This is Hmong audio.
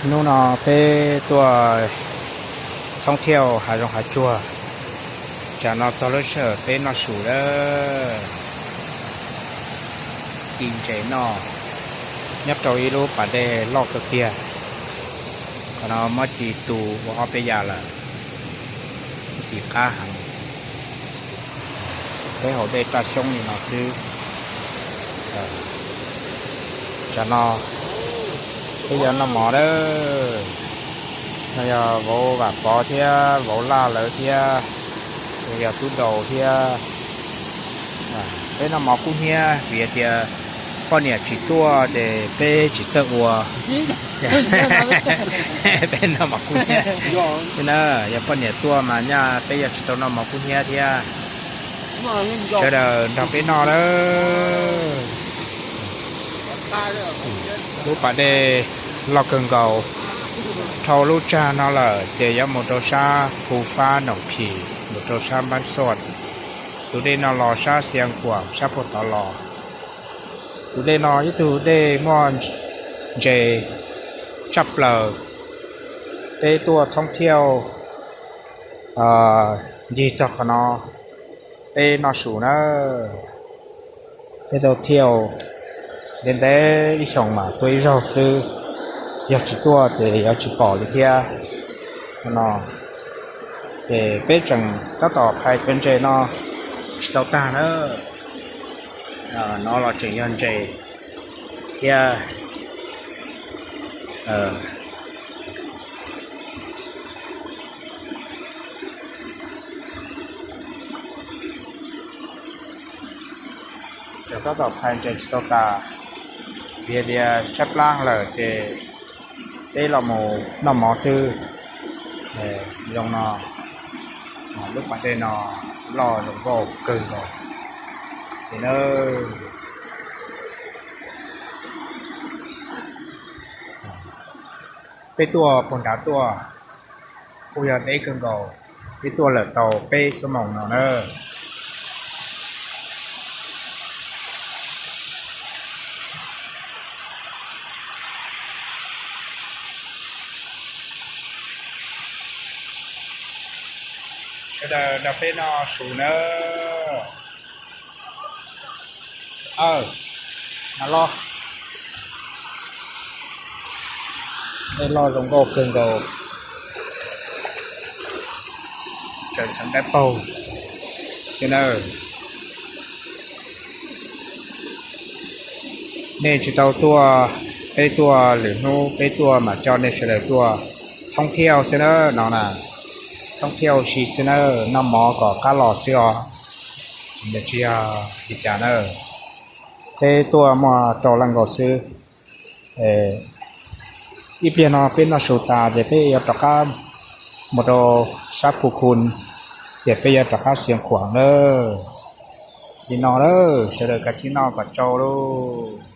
Hnub no peb tuaj thoob thiauj hav zoov hav tsuag, tsam no txog lub sij hawm peb noj su lawm. Ci ntses noj nyob rau ib lub pas dej loj kawg kiag. Qhov no muab ci tu ua ob peb yav lawm, ntxim qab heev. Peb haus dej raj xyoob li no xwb. Tsam no peb yuav noj mov lawm. No yog vauv Vam Pov thiab vauv Laj lawv thiab, yog tub Daus thiab. Peb noj mov kub hnyiab vim tias poj niam tsis tuaj ces peb tsis txawj ua. Peb noj mov kub hnyiab xwb na, yog poj niam tuaj mas nyaj peb yuav tsis tau noj mov kub hnyiab thiab. Sawv daws nrog peb noj lawm. Lub pas dej loj kawg nkaus, dhau lub tsag no lawm ces yuav mus rau sab Phu Fab Noom Phim, mus rau sab Npab Xoj. Tus dej no los sab Xia Khuam sab puag tod los. Tus dej no ib tug dej muaj ntses tshaj plaws. Peb tuaj thoob thiauj ncig txog qhov no, peb noj su na. Peb tau thiauj ntev ntev ib xyoos mas tuaj ib zaug xwb, yog tsis tuaj ces yuav tsis pom li thiab no. Ces peb tseem tab tom phais cov ntses no tsis tau tag na. No los tseem yog ntses thiab. Ces tab tom phais ntses tsis tau tas, vim tias tshaib plab lawm ces peb los mus noj mov xwb. Zoo no, lub pas dej no loj zoo nkauj kawg nkaus li na. Peb tuaj puag nrad tuaj kuj yog deb kawg nkaus, peb tuaj lawm tau peb xuab moos no na. Sawv daws nrog peb noj su nawb. Aw, no los, dej loj zoo nkauj kawg nkaus, tseem txheev dawb paug xwb nawb. Nej tsis tau tuaj, peb tuaj lwm hnub peb tuaj mas coj nej sawv daws tuaj thoob thiauj xwb na no na. Thoob thiauj si xwb na, noj mov kom qab los xwb os, nws tsis yog li cas na. Peb tuaj muaj rau leej nkaus xwb. Ib pliag no peb noj su tas ces peb yuav rov qab mus rau sab Phu Khu, ces peb yuav rov qab Xia Khuam lawm. Li no lawm, sawv daws kav tsij noj kom tsau lauj.